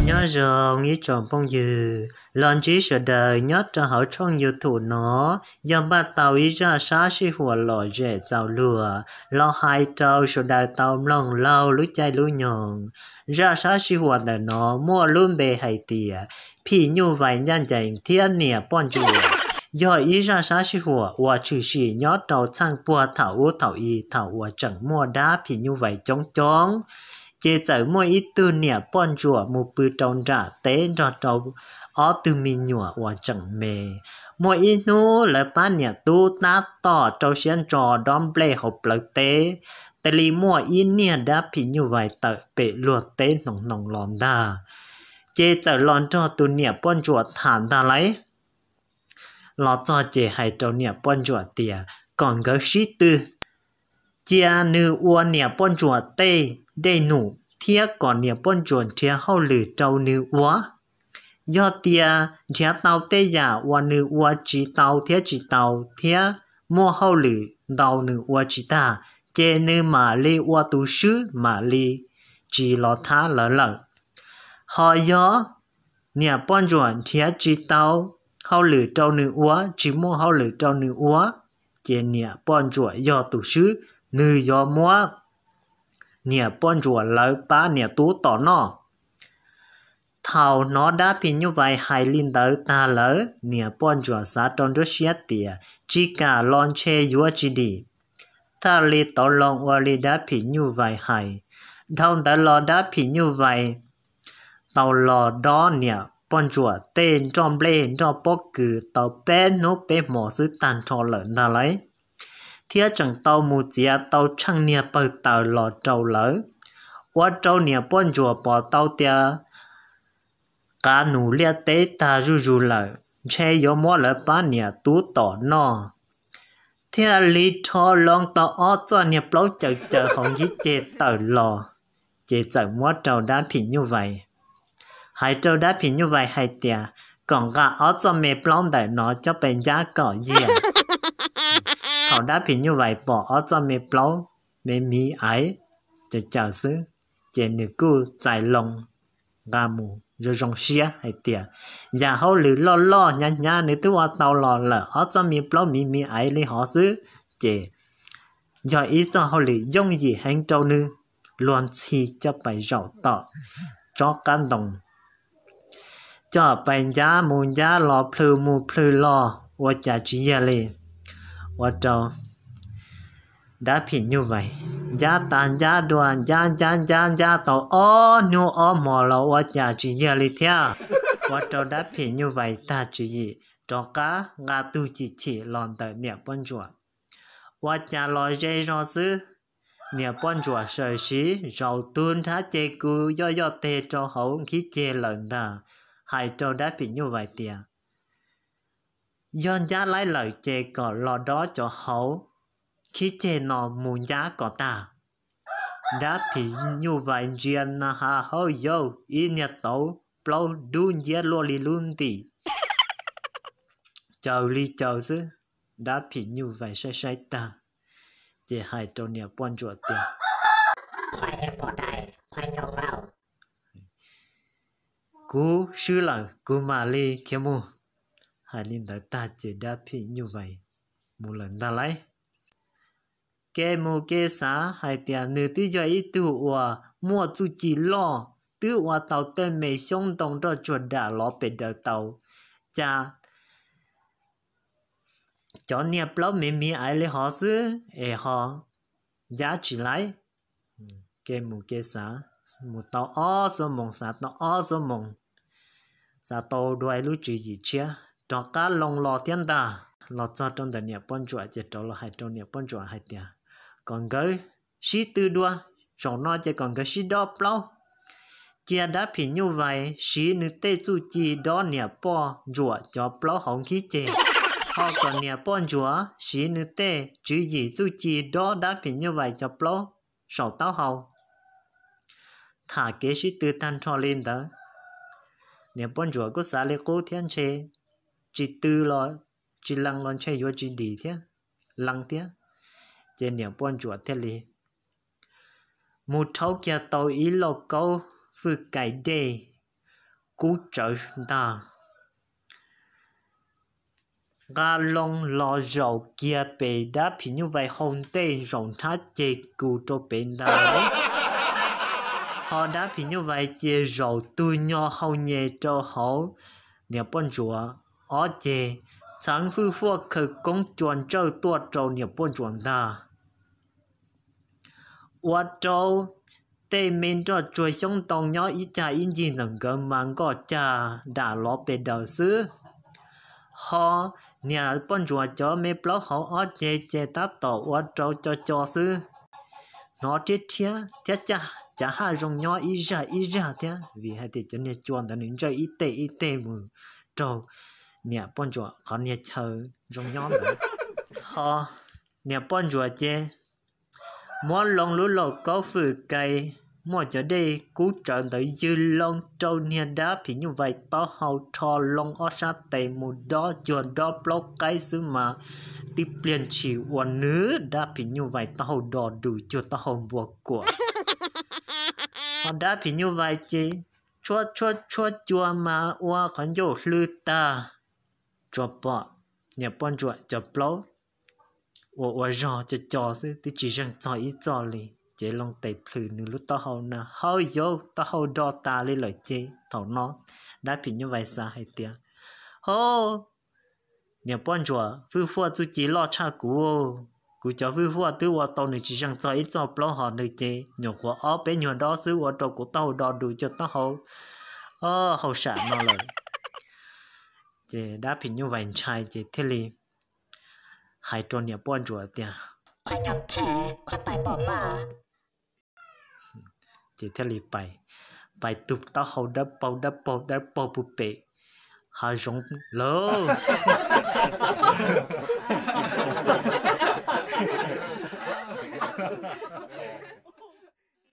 Nyob zoo ib tsoom phooj ywg los ntsib sawv daws nyob rau hauv tshooj YouTube no, yog npaj tau ib zaj sab sij huam lom zem txaus luag los hais rau sawv daws tau mloog laug lub caij lub nyoog. Zaj sab sij huam ntawm no muaj lub npe hais tias phim nyuj vais ncaj ncees thiab niam poj ntsuam. Yog ib zaj sab sij huam uas tshwm sim nyob rau txheej puag thaum ub thaum i thaum uas tseem muaj dab phim nyuj vais coob coob, ces txawm muaj ib tug niam poj ntsuam mus pw rau nram teb nrog rau ob tug me nyuam uas tseem me. Muaj ib hnub lawv pab niam tub tab tom rau siab ntso dob nplej hauv plawv teb, tes li muaj ib niag dab phim nyuj vais tawm pem luag teb hnoos hnoos los ntag. Ces txawm los nrog tus niam poj ntsuam tham ntag lauj. Los txog ces hais rau niam poj ntsuam tias kom nkawd sib tw, cia nws ua niam poj ntsuam tej dej num thiab kom niam poj ntsuam nrhiav hauj lwm rau nws ua. Yog tias nrhiav tau tej yam uas nws ua tsis tau thiab tsis tau thiab muaj hauj lwm ntau nws ua tsis tag, ces nws mam li ua tus swb mam li tsis los thab lawv lawm. Ho yog niam poj ntsuam nrhiav tsis tau hauj lwm rau nws ua, tsis muaj hauj lwm rau nws ua, ces niam poj ntsuam yog tus swb, nws yuav muab niam poj ntsuam lawv pab niam tub tom noj. Thaum hnov dab phim nyuj vais hais li ntawd tag lawm, niam poj ntsuam xav rau nruab siab tias tsis kam los ntshe yuav tsis dim, thiaj li tau los ua li dab phim nyuj vais hais. Dhau ntawd los dab phim nyuj vais tau los dob niam poj ntsuam tej nroj nplej nroj pob kws tau peb hnub peb hmo xwb tag nrho lawm ntag lauj, thiab tseem tau mus txiav tau tsheej niag pawg taws los rau lawv, ua rau niam poj ntsuam pom tau tias qav num liaj teb tag zuj zus lawm, ntshe yuav muab lawv pab niam tub tom noj. Thiaj li rho loo tau ob txoj niag plaub caws caws hauv nkhib ceg tawm los, ces txawm muab rau dab phim nyuj vais, hais rau dab phim nyuj vais hais tias kom nqa ob txoj me plaub ntawm no coj pes ncab kom yiag. Thaum dab phim nyuj vais pom ob txoj me plaub me miv aiv caws caws xwb, ces nws kuj txais loo nqa mus zoo zoo siab hais tias yam hauj lwm loj loj hnyav hnyav nws twb ua tau los lawm, ob txoj me plaub miv miv aiv li hov xwb, ces yog ib txoj hauj lwm yooj yim heev rau nws. Luag ntxhi coj pais zaum tom tsob qab ntoo, coj pais ncab mus ncab los plhws mus plhws los ua cas tsis yiag li. Ua rau dab phim nyuj vais ncab tas ncab dua, ncab ncab ncab ncab tau ob hnub ob hmo los ua cas tsis yiag li thiab. Ua rau dab phim nyuj vais tag tswv yim rov qab nqa tug chim chim los ntawm niam poj ntsuam. Ua cas los ze zog xwb, niam poj ntsuam sawm siv zaum tug nrhab ceg kub yoj yoj teg rau hauv nkhib ceg lawm ntag, hais rau dab phim nyuj vais tias yog ncab laib lawm ces kom los dob cov hauv nkhib ceg no mus ncab kom tag. Dab phim nyuj vais ntsia na has hauj yaug ib niag tauv plaub dub nciab luaj li lub ntim, caws li caws xwb. Dab phim nyuj vais saib saib tag, ces hais rau niam poj ntsuam tias kuv swb lawm, kuv mam li khiav mus. Hais li ntawd tag ces dab phim nyuj vais mus lawm ntag lauj. Kev mus kev xav hais tias nws twb yog ib tug uas muaj txuj ci loj, twb ua tau tej me xyoob ntoo nroj tsuag dam los pes daws tau, cas cov niag plaub me miv aiv li hov xwb es ho ncab tsis laib. Kev mus kev xav, mus tau ob xuab moos xav tau ob xuab moos, xav tau dua ib lub tswv yim tshiab rov qab loo los thiab ntag. Los txog rau ntawm niam poj ntsuam ces rov los hais rau niam poj ntsuam hais tias kom nkawd sib tw dua, zaum no ces kom nkawd sib dob plaub. Cia dab phim nyuj vais siv nws tej txuj ci dob niam poj ntsuam cov plaub hauv nkhib ceg, ho kom niam poj ntsuam siv nws tej tswv yim txuj ci dob dab phim nyuj vais cov plaub saum taub hau. Tham kev sib tw tag nrho li ntawd, niam poj ntsuam kuj xav li qub thiab ntshe tsis tw los, tsis lees los ntshe yuav tsis dim thiab, lees thiab. Ces niam poj ntsuam thiaj li mus rhaub kiag tau ib lauj kaub fwj kais dej, kub tsawv ntag. Nqa loo los zaum kiag pem dab phim nyuj vais hau ntej, zaum nrhab ceg kus rau pem ntag. Ho dab phim nyuj vais ces zaum tug nyo hau nyes rau hauv niam poj ntsuam ob ceg, txheev fwj fuaj khaws koob cua ntsawj tuaj rau niam poj ntsuam ntag. Ua rau tej me nroj tsuag xyoob ntoo nyob ib cag ib ncig ntawm nkawd mas nkoj cag dam lov pes daws xwb. Ho niam poj ntsuam cov me plaub hauv ob ceg ces tab tom ua rau co co xwb. Hnov rhiab rhiab thiab caj cav haj zoo nyob ib zaj ib zaj thiab, vim hais tias cov niag cua ntawd nws ntsawj ib teg ib teg mus raug niam poj ntsuam qhov niag chaw zoo nyob ntawd. Ho niam poj ntsuam ces muab loo lub lauj kaub fwm kais muaj cov dej kub tsawv ntawd ywg loo rau niag dab phim nyuj vais taub hau, rho loo ob sab tes mus dob cuag dob plaub qaib xwb mas tib pliag ntshis ua nws dab phim nyuj vais taub hau do dus cuag taub hau npua kuam. Ho dab phim nyuj vais ces tshuab tshuab tshuab cua mas ua qhov ncauj hlwb tag, tsuas pom niam poj ntsuam cov plaub ua ua zog co co xwb twb tsis zeeg txog ib txoj li. Ces loo tes plhws nws lub taub hau na, hawb yaub, taub hau do tas li lawm. Ces thaum no dab phim nyuj vais xav hais tias, ho niam poj ntsuam fwj fuaj txuj ci loj tshaj kuv, kuv cov fwj fuaj twb ua tau nws tsis zeeg txog ib txoj plaub hos ntawd ces nyuam qhuav ob peb nyuag dob xwb ua rau kuv taub hau do dus cuag taub hau hauj sam no lawm. Ces dab phim nyuj vais ntshai ces thiaj li hais rau niam poj ntsuam tias, ces thiaj li pais, pais tug taub hau dawb paug dawb paug dawb paug puag pem hav zoov lawm.